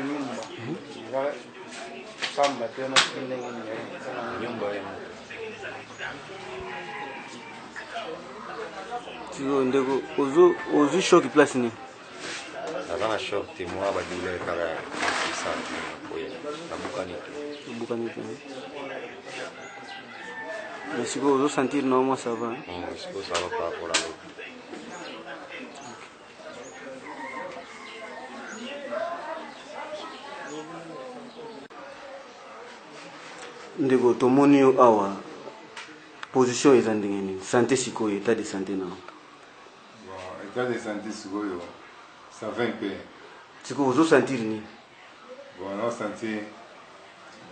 Nyumba eza pamba te wana soki ndenge nini eza na Nyumba ye moko. Sikoyo ndeko ozo ozwi choc place nini? Naza na choc te, mwa ba douleur kaka ya puissante oyo nabukani te. Obukani te. Mais sikoyo ozo sentir na mwa ça va? Sikoyo ça va par rapport à l'autre. Ndeko tomoni yo awa position eza ndenge nini? Santé sikoyo, état de santé na yo. Bon, état de santé sikoyo ça va un peu. Sikoyo ozo sentir nini? Bon, na sentir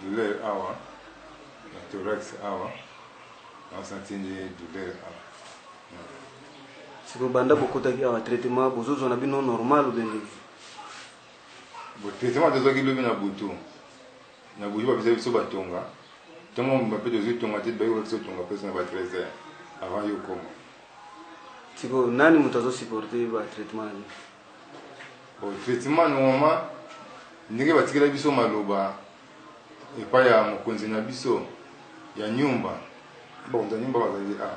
douleur awa na thorax awa, na sentir nde douleur awa. Sikoyo banda bokotaki awa traitement bozozwa na bino normal ou bien ndenge? Bon, traitement tozwaki lobi na butu. Na butu bapesa biso batonga. Ntongo mobimba mpe tozwi tonga te, bayoki biso tonga mpe na ba 13 heures avant yo koma. Sikoyo nani moto azo supporter ba traitement na bino? Bon, traitement normalement ndenge batikela biso maloba epai ya mokonzi na biso ya nyumba, bakonzi ya nyumba bazali a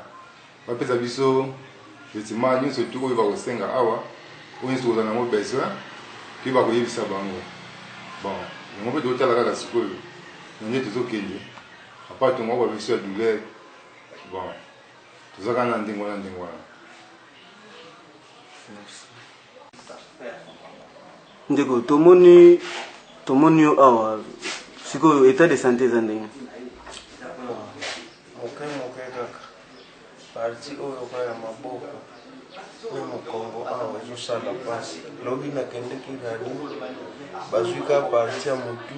bapesa biso traitement nyonso tu oyo bakosenga awa, oyo nyonso tokozala nango besoin mpe bakoyebisa bango. Bon, yango mpe tozotala kaka sikoyo na nde tozokende apart tongo ba biso ya douleur. Bon, toza kaka na ndenge wana ndenge wana. Ndeko tomoni tomoni yo awa sikoyo état de santé eza ndenge? Moke moke kaka parti oyo kaka ya maboko na mokongo awa ezosala mpasi. Lobi nakendeki radio, bazwi ka parti ya motu,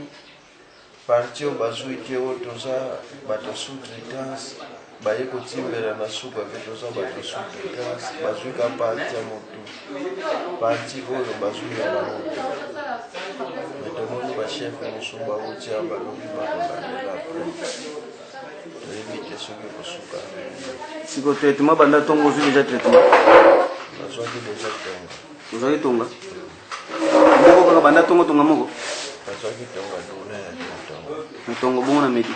parti oyo bazwi te, oyo toza bato ya sous-traitance, baye kotimbela na suka ke toza bato ya sous-traitance, bazwi ka parti ya motu, parti oyo bazwi ya bango te. Me tomoni bachef mosusu bauti awa, balobi bakolandela après, toyebi te soki ekosuka ndenge. Sikoyo traitement banda ntongo ozwi deja traitement? Nazwaki deja tonga. Ozwaki tonga moko kaka banda ntongo, tonga moko? Nazwaki tonga douleur ya ntongo. Na ntongo bongo na midi?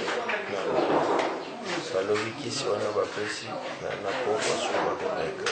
Balobi kisi wana bapesi na pokwa su bakomeka.